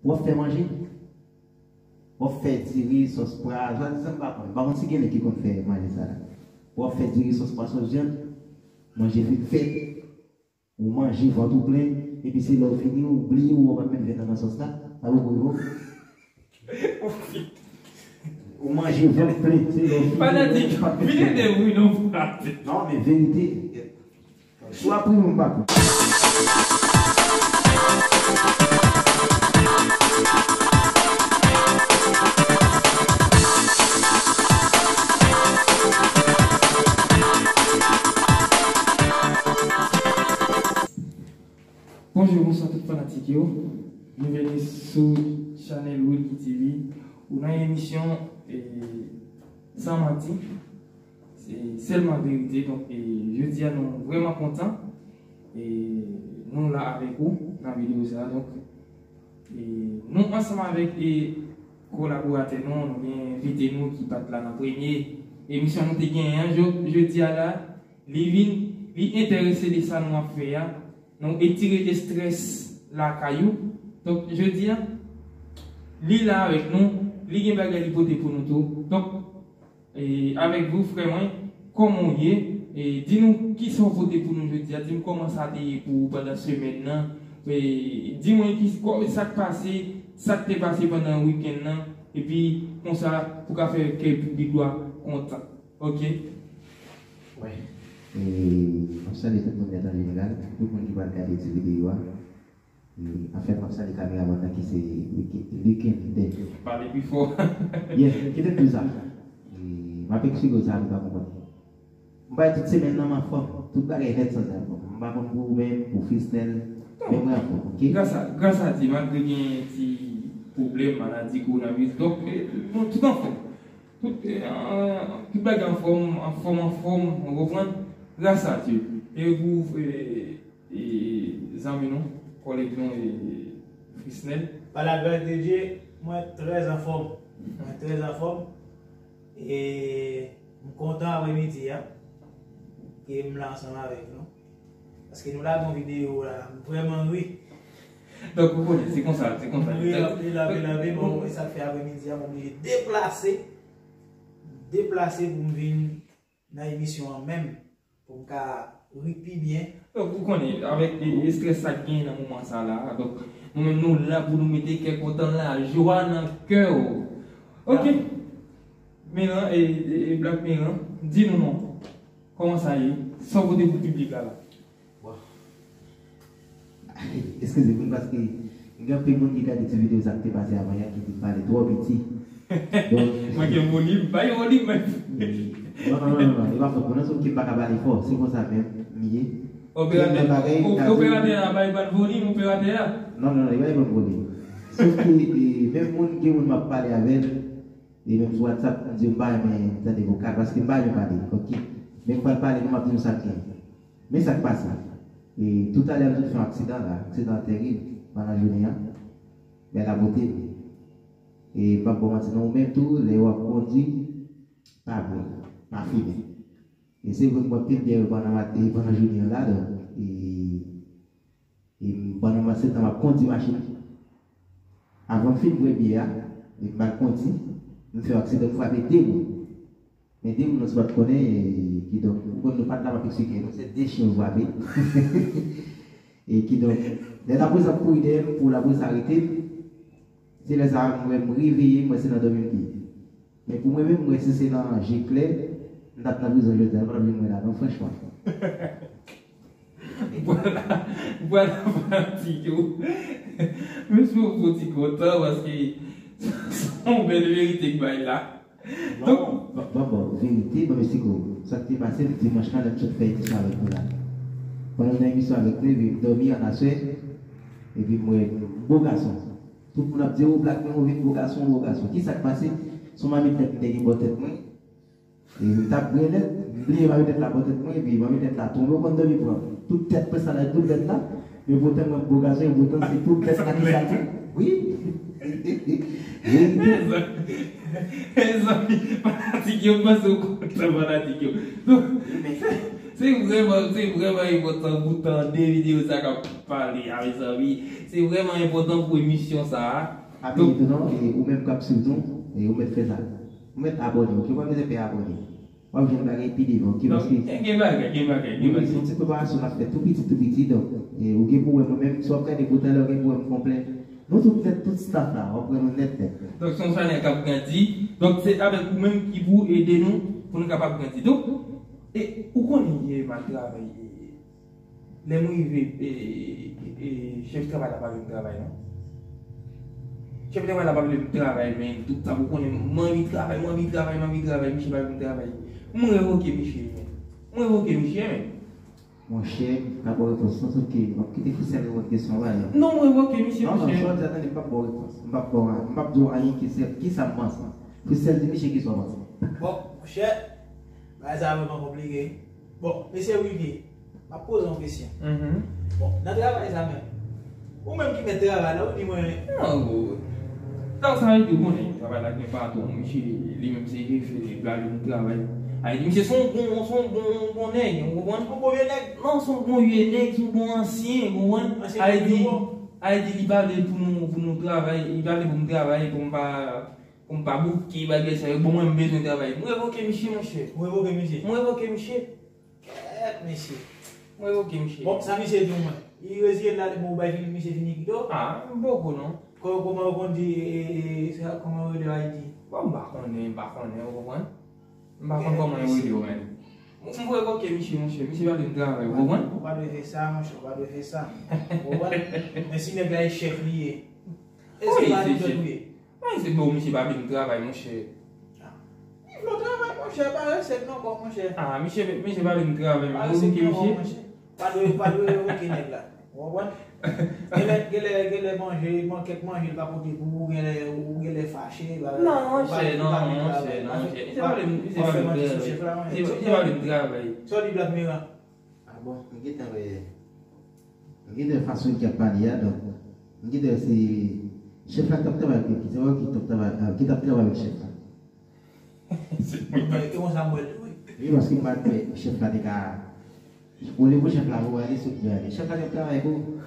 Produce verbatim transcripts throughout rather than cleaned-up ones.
W ap fè manje? W ap fè diri, sòs pwa, swadizan m pa konn. M pa konn si gen nèg ki konn fè manje sa la. W ap fè diri, sòs pwa, sòs vyann, manje fin fèt, ou manje vant ou plen, epi se lè w fini, ou bliye ou pa t menm vyann nan nan sòs la, sa poko rive w. Ou manje vant plen, se lè w fini, ou pa t menm vin ede wi non. Non, men verite. Si w ap ri, m pa kou. Bonjou, bonswa tout fanatik yo. Byenveni sou chanèl Wilky T V. Ou nan emisyon, eh, San Manti. Se sèlman verite. Donk, e, jodi a nou vrèman kontan. E, nou la avèk ou nan videyo sa a. Donk, e, nou ansanm avèk, e, kolaboratè nou, nou gen envite nou ki pa t la nan premye emisyon nou te genyen an. Jo-, jodi a la, li vin, li enterese de sa nou ap fè a. Nou etire estrès lakay ou. Donk, jodi a, li la avèk nou, li gen bagay li pote pou nou tou. Donk, e, avèk vou, frè mwen, kòman w ye? E, di nou kisa w pote pou nou jodi a. Di m kòman sa te ye pou ou pandan semèn nan. E, di mwen ki, kò-, sa k pase, sa k te pase pandan wikenn nan. Epi, konsa, pou ka fè kè piblik ou a kontan. Ok? Wi. E, m ap salye tout moun nèt an jeneral, tout moun ki pral gade ti videyo a. E, anfèt, m ap salye kameramann nan ki se Luke-, Luckenday. Pale pi fò. Yeah, kite m di w sa. E, m ap eksplike w sa pou w ka konprann. M bay tout semèn nan, m anfòm. Tout bagay nèt sanzay anfòm. M pa konn pou ou menm, pou Frisnel, men mwen anfòm, ok? Gras a, gras a Dye, malgre gen ti pwoblèm, maladi, kowonaviris, donk, e, bon, tout anfòm. Tout, e, an, tout bagay anfòm, anfòm, anfòm, ou konprann? Gras a Dye. E pou, e, e, zanmi nou, kòlèg nou, e, Frisnel. Par la grâce de Dieu, mwen trè anfòm. Mwen trè anfòm. E m kontan aprèmidi a ke m la ansanm avèk nou. Paske nou lage yon videyo la, m vrèman ri. Donk, ou konnen, se konsa, se konsa. M ri anpil, anpil, anpil. Bon, e sa k fè aprèmidi a, m oblije deplase. Deplase pou m vin nan emisyon an menm. Pou m ka ri pi byen. Donk, ou konnen, avèk, e, estrès sa k genyen nan moman sa la, donk, nou menm nou la pou nou mete kè kontan, lajwa nan kè w. Ok. Meran, e, e, e, Black Meran, di nou non. Kòman sa ye? Sa w pote pou piblik la la? Bon. Eskize m wi, paske gen anpil moun ki gade ti videyo sa k te pase avan yè ki di m pale twò piti. Donk, manke volim, bay volim, men. Non, non, non, non, non, e pa fòt mwen, non, se m ki pa ka pale fò, se konsa menm m ye. Operatè, operatè a bay ban volim, operatè a. Non, non, non, e pa ban volim. Sof ke, e, menm moun, gen moun m ap pale avè l, e menm sou WhatsApp, m di yo m pa renmen tande vokal, paske m pa renmen pale, ok? Men m pral pale, m ap di nou sa k gen. Men sa k pase. E toutalè, m sot fè yon aksidan la, aksidan terib, pandan jounen an. Bèl a pote m. E m p ap ba w manti non, ou menm tou, lè w ap kondwi, pa bwè, pa fimen. E se vre m bwè anpil byè yo pandan mat-, e pandan jounen an la, donk, e, e m, pandan m ap, se tan m ap kondwi machin. Avan m fin bwè byè a, e m al kondwi, m fè yon aksidan, m frape de moun. Men de moun nan se pa t konnen, e, kidonk, ou konn nou pa t la m ap eksplike nou, se de chen yo frape. E kidonk, lè lapolis ap kouri dèyè m pou lapolis arete m, se lè sa a m wè m reveye, m wè se nan dòmi m te ye. Men pou mwen menm, m wè si se nan je klè, m t ap nan prizon jodi a, nou pa t ap jwenn mwen la non, franchman. Vwala, vwala fanatik yo. Mesye, m fò ti kontan paske se yon bèl verite k bay la. Non, donk, bon, bon, bon, verite, bon, mesye, ko, sa k te pase m dimanch la, lè m sot fè emisyon avèk nou la. Pandan nan emisyon avèk nou, epi m dòmi annaswè, epi m wè bo gason. Tout moun ap di, "O, Black, men ou vin bo gason, bo gason." Kisa k pase? Se yon mamit lèt m te gen bò tèt mwen. E m t ap bwè lèt, m bliye mamit lèt la bò tèt mwen, epi mamit lèt la tonbe, ou konn dòmi pran. Tout tèt mwen sa la, tout lèt la. Men poutan mwen bo gason, e poutan se tout lèt la ki sale. Wi. Wi. Mezanmi, mezanmi, fanatik yo, m panse ou kontan fanatik yo. Donk, men, Se vrèman, se vrèman enpòtan pou tande videyo sa k ap pale a, mezanmi. Se vrèman enpòtan pou emisyon sa a. Apiye tou non, e ou menm k ap swiv nou, e ou mèt fè sa. Ou mèt abòne, oke? Ou pa bezwen pè abòne. W ap jwenn bagay pi devan, oke? Donk, paske gen bagay, gen bagay, gen wi, bagay. Se yon ti preparasyon n ap fè tou piti, tou piti. Donk, e, ou gen pou wè mwen menm, si w ap gade pou talè, ou gen pou wè m konplè. Nou tout nèt, tout staff la, w ap wè nou nèt, nèt. Donk, se yon chanèl k ap grandi. Donk, se avèk ou menm ki pou ede nou, pou nou kapab grandi. Donk, e, ou konnen, e, m al travay, e, lè m rive, e, e, e, chèf travay la pa vle m travay, non. Chèf travay la pa vle m travay, men tout sa pou konnen, m anvi travay, m anvi travay, m anvi travay, misye pa vle m travay. M revoke misye, men. M revoke misye, men. Monchè, m ka ba w repons lan, sòf ke m ap kite Christelle reponn kesyon an ba yo. Non, m revoke misye, non, non, monchè. Sa w di a, tande, m p ap ba w repons. M p ap ba w, m p ap di w anyen ki se, ki sa m panse. Christelle, di misye ki sa w panse. Bon, monchè, bagay sa a vrèman konplike. Bon, mesye Wilky, m ap poze yon kesyon. Mhm. Bon, nan travay sa menm, ou menm ki mèt travay la, ou di mwen. Non, bro. Sa, sa vle di, ou konnen, travay la gen patwon, misye, li menm se jefe, li pa vle m travay. Sa vle di, misye se yon bon, se yon bon, bon nèg, ou konprann? Yon bon vye nèg? Non, se yon bon vye nèg, se yon bon ansyen, ou konprann? Ansyen nèg yo bon. Sa vle di, li pa vle pou nou, pou nou travay, li pa vle pou m travay, pou m pa, pou m pa bouke, bagay sa yo. Bon, mwen, m bezwen travay. M revoke misye, monchè. Ou revoke misye? M revoke misye. Kèt, mesye. Mwen revoke misye. Bon, sa misye di w mwen? Li reziye l la depi w bay fini, misye fini kite w? Ah, m poko non. Kò-, kòman yo konn di, e, e, e, sa, kòman yo rele Ayiti? Bon, m pa konnen, m pa konnen, ou konprann? M pa konn kòman yo rele yo menm. M, m revoke misye, monchè. Misye pa vle m travay, ou konprann? Ou pa dwe fè sa, monchè, ou pa dwe fè sa. Ou konprann? Men si nèg la e chèf li ye, èske pa nou dòt ou ye? Mwen se bon, misye pa vle m travay, monchè. Ah. Li vle w travay, monchè, pa resèt non, kò, monchè. Ah, misye, misye pa vle m travay, pa resèt non, kò, monchè. Pa dwe, pa dwe revoke nèg la. Ou konprann? Genlè, genlè, genlè manje, man-, kèk manje l pa pote pou ou, genlè, ou genlè fache, pa, non, monchè, non, monchè, non, monchè. Misye pa vle m, misye pa vle m travay. Misye, misye pa vle m travay. Sa w di Black Mera? Ah bon, m gentan wè, m gentan wè fason li ap pale a, donk, m gentan wè se chèf la ki t ap travay avèk li, se pa ki t ap travay, ah, ki t ap travay avèk chèf la. Se mwen. E konsa m wè l tou, wi. Wi, paske m pa t wè chèf la te ka, olye pou chèf la voye ale, sot voye ale. Chèf la t ap travay pou.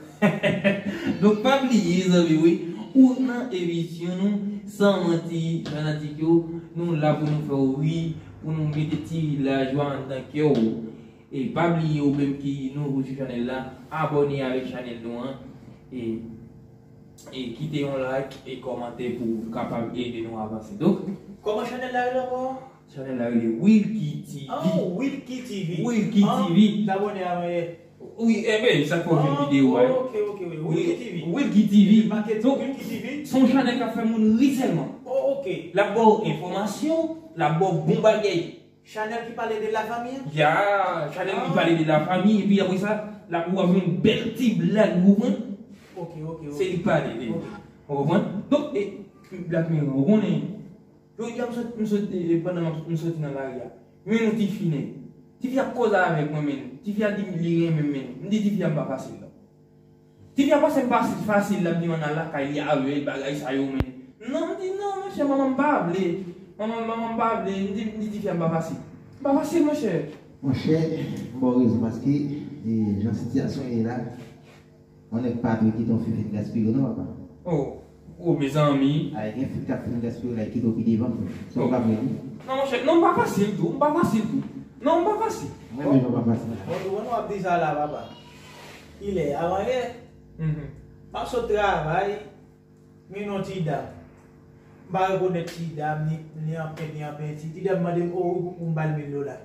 Donk, pa bliye, zanmi, wi, ou nan emisyon nou, San Manti, fanatik yo, nou la pou nou fè w ri, pou nou mete ti lajwa anndan kè w. E pa bliye ou menm ki nouvo sou chanèl la, abòne avèk chanèl nou an. E, e kite yon like e kòmantè pou kapab ede nou avanse. Donk, kòman chanèl la rele ankò? Chanèl la rele Wilky T V. Oh, Wilky T V. Wilky T V. Ah, m abòne avè. Wi, e ben, sa k fè w jwenn videyo a. Ah, ok, ok, wi. Wilky T V. Wilky T V. Donk, Wilky T V. Se yon chanèl k ap fè moun ri sèlman. Oh, ok. L ap ba w enfòmasyon, l ap ba w bon bagay. Chanèl ki pale de lafanmi an? Ya, chanèl ki pale de lafanmi, epi apre sa, l ap, w ap jwenn bèl ti blag, ou konprann? Ok, ok, ok. Se li k pale de. Ok. Ou konprann? Donk, e, Black Mera, ou konnen, jodi a m sot, m sot, e, pandan m ap, m soti nan lari a, m jwenn yon tifi nèg. Tifi ap koze avèk mwen, men. Tifi a di m li renmen m, men. M di tifi a m pa fasil, non. Tifi a panse m pa fasil, l ap di m ann al lakay li avè l, bagay sa yo, men. Non, m di non, monchè, manman m pa vle. Manman, manman m pa vle, m di, m di tifi a m pa fasil. M pa fasil, monchè. Monchè, m ba w rezon, paske, e, jan sitiyasyon ye la, yon nèg pa dwe kite yon fi fin gaspiye, non, papa. Oh, oh, mezanmi. Ay, gen fi k ap fin gaspiye la, kite w pi devan, frè. Sa w ka vle di? Non, monchè, non, m pa fasil tou, m pa fasil tou. Non, m pa fasil. Mwen menm, mwen pa fasil. Bon, nou, nou ap di sa la, papa. Kilè? Avanyè? Mhm. M ap sot travay, men yon ti dam. M pa rekonèt ti dam, ni, ni an pent, ni an penti. Ti dam mande m, oh, wi, pou, pou m ba l mil dola.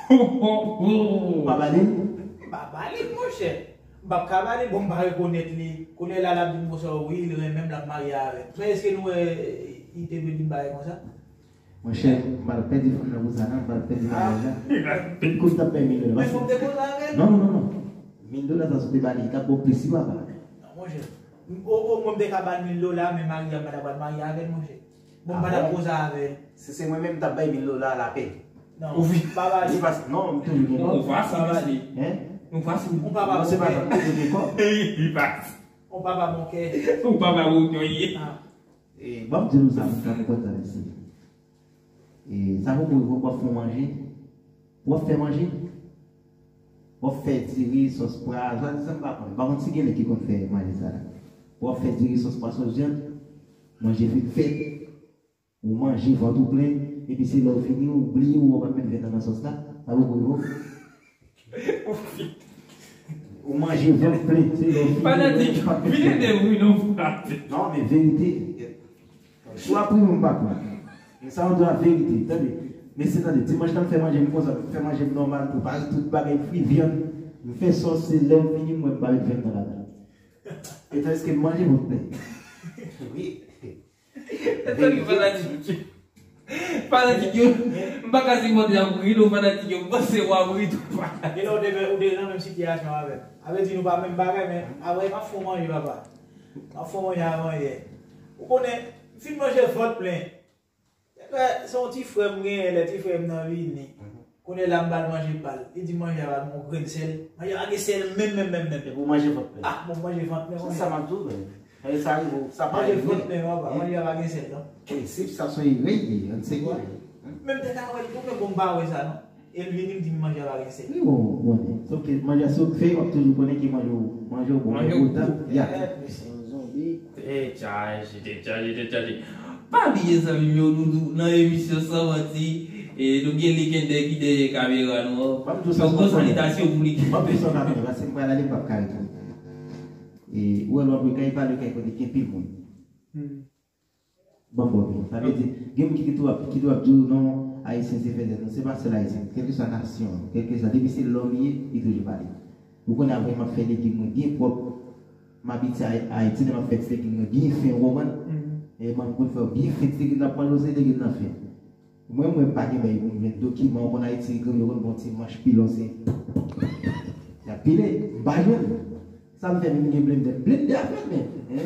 Ou pa ba li l? M pa ba li l, monchè. M p ap ka ba li l, bon, m pa rekonèt li. Kounye a la, l ap di m konsa, wi, li renmen m, l ap marye avè m. Men èske nou wè, li te vle di m bagay konsa? Monchè, m pa t ap pèdi fanm nan pou sa, non, m pa t ap pèdi maryaj la. Kou m t ap bay mil dola. Men fò m te koze avè l. Non, non, non, non. Mil dola sa, si w te ba li, li t ap ba w plis, wi, papa. Non, monchè. O, o, mwen, m te ka ba l mil dola, men mari a, m pa t ap pral marye avè l, monchè. Bon, m pa t ap koze avè l. Si se mwen menm, m t ap bay mil dola a lapè. Non, ou pa ba li. Li pa, non, m toujou gen kòb. Ou fasil, mesye. Hein? Ou fasil. Ou pa ba. Non, se pa sa, m toujou gen kòb. Li fasil. Ou pa ba bon kè. Ou pa ba bon kè, ye. Ah. E, ban m di nou sa, moun sa konprann sa, mesye. E, sa pou moun w ap fè manje, w ap fè manje, W ap fè diri, sòs pwa, swadizan m pa konn. M pa konn si gen nèg ki konn fè manje sa la. W ap fè diri, sòs pwa, sòs vyann, manje vit fèt, ou manje vant ou plen, epi se lè w fini, ou bliye ou w ap met vyann nan nan sòs la, sa poko rive w. Ou manje vant plen, se lè w fini, ou pa met vyann. Fanatik, vin ede m wi non, frate. Non, men verite. Si w ap ri m pa pran. Men sa yon dwa verite, tande. Mesye, tande, dimanch la m fè manje m konsa, m fè manje m nòmal, m prepare tout bagay, fri vyann, m fè sòs, se lè m fini, m wè m pa met vyann nan ladan. E tandiske m manje vant plen. Wi. Mezanmi, fanatik yo. Fanatik yo, m pa ka sipòte ap ri non, fanatik yo, m panse w ap ri tou, fanatik. Genlè ou te, ou te nan menm sitiyasyon avè m. Sa vle di nou pa menm bagay, men apre m ap fè w manje, papa. M ap fè w manje avan yè. Ou konnen, m fin manje vant plen. Epi, se yon ti frè m genyen, lè ti frè m nan vini. Kounye a la m ba l manje pa l. Li di manje a pa gen yon grenn sèl. Manje a pa gen sèl menm, menm, menm, menm. Epi w manje vant plen. Ah, bon, manje vant plen. Se sa m ap di w, men. Sa rive, sa pa rive. Manje vant plen, papa. Manje a pa gen sèl, non. Prensip sa se yon erè li ye, an serye. Menm tèt a wè l tou, men bon, m pa wè sa, non. E l vini, l di m manje a pa gen sèl. Wi, bon, bon. Sòf ke manje a se w k fè, w ap toujou konnen ki manje w, manje w bon. Manje w bon. Ya. Yon zonbi. Te chaje, te chaje, te chaje. Pa bliye, zanmi m yo, nou, nou, nan emisyon San Manti, e nou gen Likendè ki dèyè kamera nou an. Ban m di w sa, yon gwo salitasyon pou Likendè. Ban m di w sa, paske m pral ale, m p ap ka rete. E, ou wè, lòt bò, kay pale, kay kote, gen pil moun. Ban m ba w byen. Sa vle di, gen moun ki, ki tou ap, ki tou ap di w, non, Ayisyen se fèzè. Non, se pa sèl Ayisyen. Kèlkeswa nasyon, kèlkeswa, depi se lòm li ye, li toujou pale. Ou konnen, apre m ap fè legim mwen byen pwòp. M abitye a Ayiti, lè m ap fè ti legim mwen byen fen, ou konprann? E mwen, m konn fè yo byen fen, ti legim n ap manje, se legim nan fen. Mwen, mwen pa gen bagay pou m jwenn dokiman, ou konn Ayiti, granmoun yo konn bon ti manch pilon, se y ap pile, m pa jwenn. Sa m fè, m gen blendè, blendè a fèmen, hein?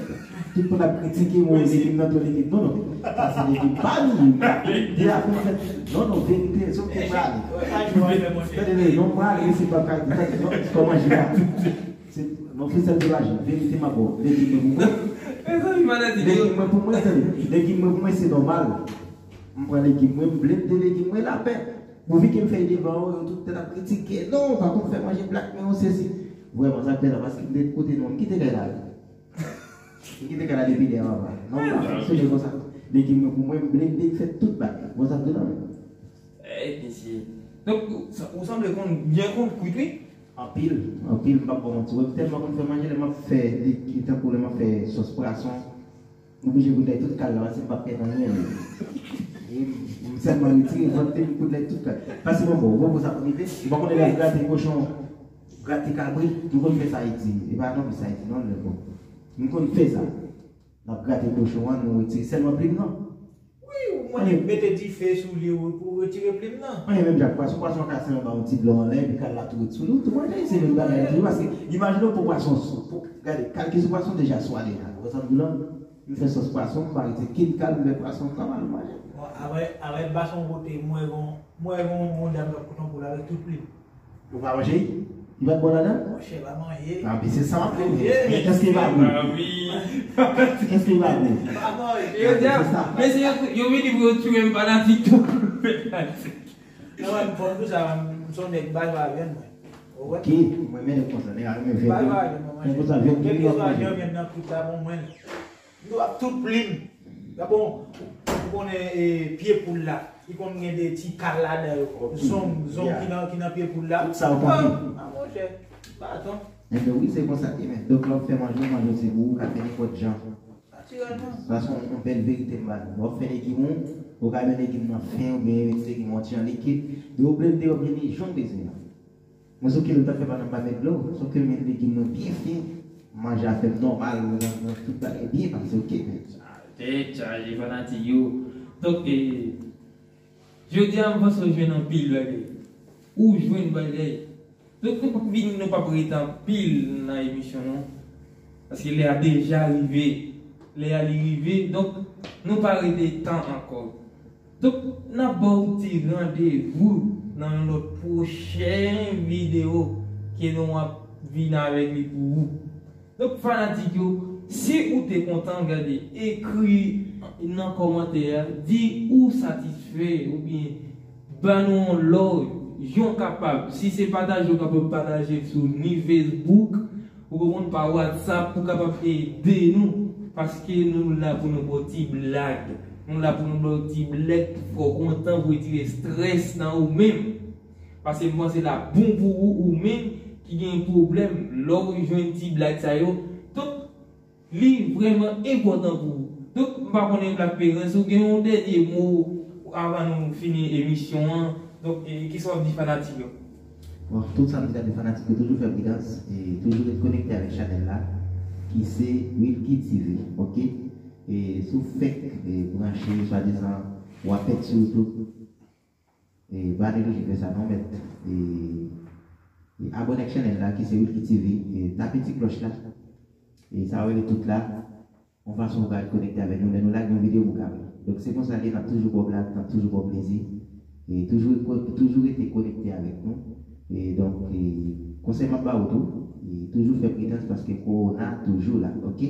Tout moun ap kritike mwen, legim nan twò likid. Non, non. Sa se legim pa nou, blendè a fèmen. Non, non, verite, se w ki prale. Tande, non, prale, se pa ka, non, se pa manje la. Se, non, freestyle de maji. Verite m ap ba w. Legim mwen pou mwen. Mezanmi, fanatik yo. Legim mwen pou mwen, tande. Legim mwen pou mwen, se nòmal. M pran legim mwen, m blende legim mwen, lapè. Pouvi ke m fè l devan yo, yo tout tèt ap kritike. Non, ou pa konn fè manje blak, men ou sezi. Vrèman, sa k bèl la, paske m te kote nou, m kite kay la. M kite kay la depi lè a, papa. Non, m pa fonksyone konsa. Legim mwen pou mwen, m blende, m fè tout bagay. Bon, sa k di la, men. Ey, mesye. Donk, ou, sa, ou sanble konn, byen konn kwit, wi. Anpil, anpil, m p ap ba w manti. Wè, m tèlman konn fè manje, lè m ap fè, li, li tankou lè m ap fè sòs pwason, m oblije kout lèy tout kal la, paske m p ap pèdi anyen, wi. E m, m sèlman retire vant li, m kout lèy tout kal. Paske bon, bon, bon, bon, sa konn rive. Ou pa konnen lè w ap grate kochon, grate kabrit, nou konn fè sa Ayiti. E pa non, sa Ayiti, non, lè bon. Nou konn fè sa. N ap grate kochon an, nou retire sèlman plim nan. Wi, ou mande mete dife sou li pou retire plim nan. Mwen menm jan ak pwason, pwason an ka sèlman ba yon ti dlo anlè, epi kal la tou ret sou li, ou tou manje, se menm bagay la toujou, paske imajine w pou pwason, pou, gade, kal ki sou pwason deja swa deja. Ou konprann sa m di w la? M fè sòs pwason, m pa retire kenn kal, m fè pwason nòmal, m manje. Bon, avè, avè bason kote, mwen gon, mwen gon, gon dam k ap koute yon poul avèk tout plim. Ou pa manje? Li pa t bon ladan? Monchè, pa manje. Ah, men se sa m ap di w. Men èske li pa bon? Èske li pa bon? Pa manje. Yo di, ah, men se yo, yo vini pou yo tiye m fanatik tou. Non, mwen, m konn tou sa, m se yon nèg bay pa vyann, mwen. Ou wè? Ok, mwen, men nèg konsa, nèg a renmen vyann. Bay pa vyann, mwen manje. Nèg konsa, vyann ki pi bon. Kèlkeswa jan vyann nan kwit la, bon, mwen. Nou ap tout plim. Gabon, ou konnen, e, pye poul la, li konn gen de ti kal ladan yo. Zong, zong ki nan, ki nan pye poul la. Tout sa yo konn. Ah, ah, monchè, pa atann. Enben wi, se konsa ke ye, men. Donk, lè w ap fè manje, manje se pou ou, ka fè nenpòt jan. Natirèlman. Sa se yon, yon bèl verite m ba nou. Lè w ap fè legim ou, ou ka jwenn legim nan fen, oubyen yon ti legim yon ti jan likid. Depi w blende, w ap jwenn li jan w bezwen an. Mwen, sou kilè m t ap fè pandan m pa met dlo, sòf ke m met legim mwen byen fen, manje a fè m nòmal, mwen nan tout bagay byen pase, ok, men. Tèt chaje fanatik yo. Donk, e, jodi a, m panse w jwenn anpil bagay. Ou jwenn bagay. Donk, nou p ap vin, nou p ap rete anpil nan emisyon, non. Paske lè a deja rive. Lè a li rive, donk, nou pa rete tan ankò. Donk, n ap ba w ti randevou nan yon lòt pwochen videyo ke nou ap vin avèk li pou ou. Donk, fanatik yo, si ou te kontan gade, ekri nan kòmantè a, di ou satisfè oubyen ba nou yon love. Jan w kapab, si se pataje, w kapab pataje sou ni Facebook, ou konprann, pa WhatsApp, pou kapab ede nou, paske nou la pou nou ba w ti blag. Nou la pou nou ba w ti blag pou fè w kontan, pou retire estrès nan ou menm. Paske m panse l ap bon pou ou, ou menm ki gen pwoblèm, lè w jwenn ti blag sa yo, tout li vrèman enpòtan pou ou. Donk, m pa konnen Black Perens, ou gen yon dènye mo avan nou fini emisyon an. Donk, e, kisa w ap di fanatik yo? Bon, tout sa m di la di fanatik yo, toujou fè pridans e toujou ret konekte avèk chanèl la, ki se Wilky T V, oke? E si w fèk e, branche, swadizan, w ap pèdi sou YouTube, e pa neglije fè sa non mèt. E, e abòne ak chanèl la ki se Wilky T V, e tape ti klòch la, e sa w rele tout la, yon fason pou w ka ret konekte avèk nou lè nou lage yon videyo pou w ka wè. Donk se konsa l ye, n ap toujou ba w blag, n ap toujou ba w plezi, e toujou, toujou rete konekte avèk nou. E donk, e, konsèy m ap ba w tou, e toujou fè pridans paske kowona toujou la, oke?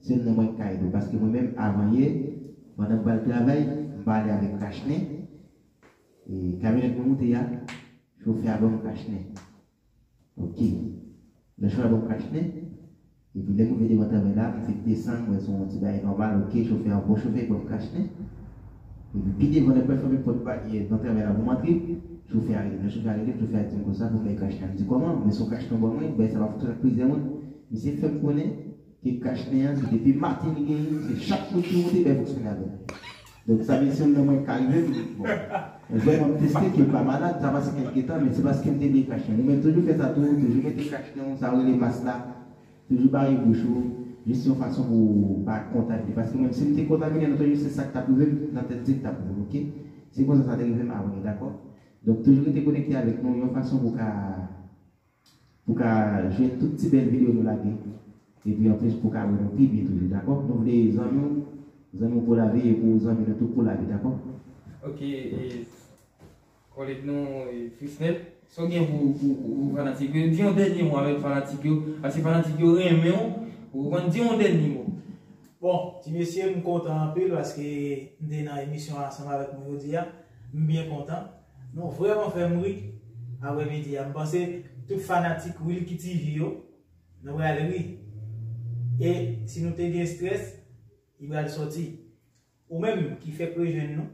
Se youn nan mwen k ka ede w, paske mwen menm, avan yè, pandan m pral travay, m pale avèk kachnen, e kamyonèt mwen moute a, chofè a ban m kachnen. Oke. Lè chofè a ban m kachnen, epi lè m rive devan travay la, m fèk desann, m wè se yon ti bagay nòmal, oke, chofè a, bon chofè, ban m kachnen. Epi pi devan, lè m pral fèmen pòt baryè nan travay la pou m antre, chofè a rele m. Lè chofè a rele m, chofè a di m konsa pou m bay kachnen an. M di, kòman? Men se yon kachnen w ban mwen, bagay sa pa fouti ak plizyè moun. Misye fè m konnen ke kachnen an, se depi maten li genyen, se chak moun ki monte, bay fonksyone avè l. Donk sa vle di se youn nan mwen k ka rive m, bon. Vrèman m teste ke m pa malad, sa pa se kèlke tan, men se paske m te bliye kachnen. Ou menm toujou fè sa tou, toujou mete kachnen w, sa w rele mas la, toujou bare bouch ou, jis yon fason pou w pa kontamine. Paske mwen, si m te kontamine, nan toujou se sa k t ap rive m, nan tèt di k t ap rive m, oke? Se konsa sa te rive m avan yè, dakò? Donk toujou rete konekte avèk nou, yon fason pou w ka pou ka jwenn tout ti bèl videyo nou lage. Epi anplis pou ka wè nou pi byen toujou, dakò? Nou vle zanmi w, zanmi w pou lavi e pou zanmi nou tou pou lavi, dakò? Ok, e, kòlèg nou, e, Frisnel, sa w gen pou, pou, pou, pou fanatik yo? Di yon dènye mo avèk fanatik yo, paske fanatik yo renmen w, ou konprann, di yon dènye mo. Bon, ti mesye, m kontan anpil paske m te nan emisyon an ansanm avèk nou jodi a. M byen kontan. Nou vrèman fè m ri aprèmidi a. M panse tout fanatik Wilky T V yo, nou pral ri. E si nou te gen estrès, li pral sòti. Ou menm ki fèk rejwenn nou,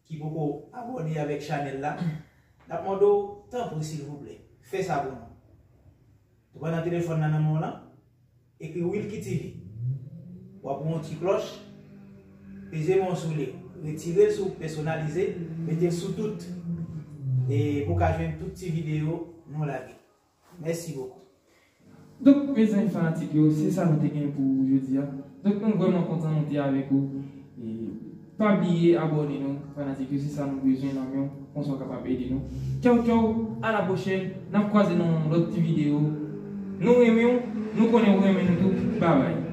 ki poko abòne avèk chanèl la, n ap mande w, tanpri silvouplè, fè sa pou nou. Ou pran nan telefòn nan nan men w lan, ekri Wilky T V. W ap wè yon ti klòch, peze men w sou li, retire l sou pèsonalize, mete l sou tout. E pou w ka jwenn tout ti videyo nou lage. Mèsi bokou. Donk, mezanmi fanatik yo, se sa nou te gen pou jodi a. Donk, nou vrèman kontan nou te avèk ou. E pa bliye abòne nou, fanatik yo, se sa nou bezwen nan men w, konsa w kapab ede nou. Tchaw, tchaw, a la pwochèn, n ap kwaze nan yon lòt ti videyo. Nou renmen w, nou konnen ou renmen nou tou. Babay.